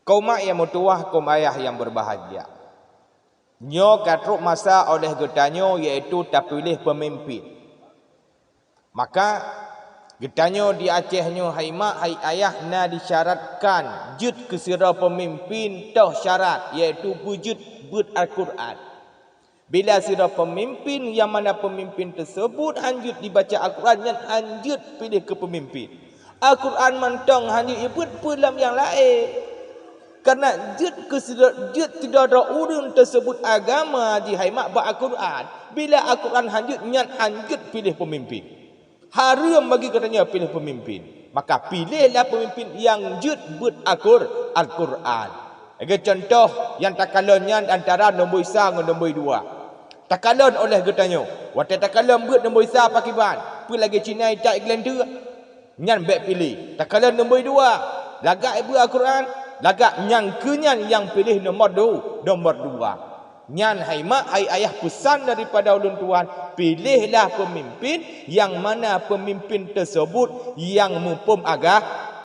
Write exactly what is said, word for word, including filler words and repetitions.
Kaum mak nyang meutuwah, kaum ayah nyang berbahagia. Nyoe ka trok masa oleh geutanyoe, yaitu tapiléh peumimpin. Maka, geutanyoe di Aceh nyoe, hai mak, hai ayah, na disyaratkan jeuet keu sidroe peumimpin toh syarat, yaitu beujeuet beuet Al-Qur'an. Bila sidroe peumimpin nyang mana peumimpin teuseubut hanjeuet jibaca Al-Qur'an, nyan hanjeuet piléh keu peumimpin. Al-Qur'an mantong hanjeuet jibeuet peue lom nyang laén. Kareuna jeuet keu sidroe, jeuet sidroe ureuëng teuseubut agama jih hai mak bak Al-Qur'an. Bila Al-Qur'an hanjeuet, nyan hanjeuet piléh peumimpin. Hareuem bagi geutanyoe piléh peumimpin. Maka piléhlah peumimpin nyang jeuet beuet Al-Qur-, Al-Qur'an. Lagée cuntoh nyang takalon nyan antara nomboi sa ngon nomboi dua. Takalon oleh geutanyoe. Watée takalon beuet nomboi sa pakiban, peue lagée Cina itak igleng teuk? Nyan bék piléh. Takalon nomboi dua, lagak ibeuet Al-Qur'an, lagak, nyang keu nyan nyang piléh nomor du-, nomor dua. Nyan hai mak, hai ayah, peusan daripada ulôn tuan, piléhlah peumimpin nyang mana peumimpin teuseubut nyang muphom aga-,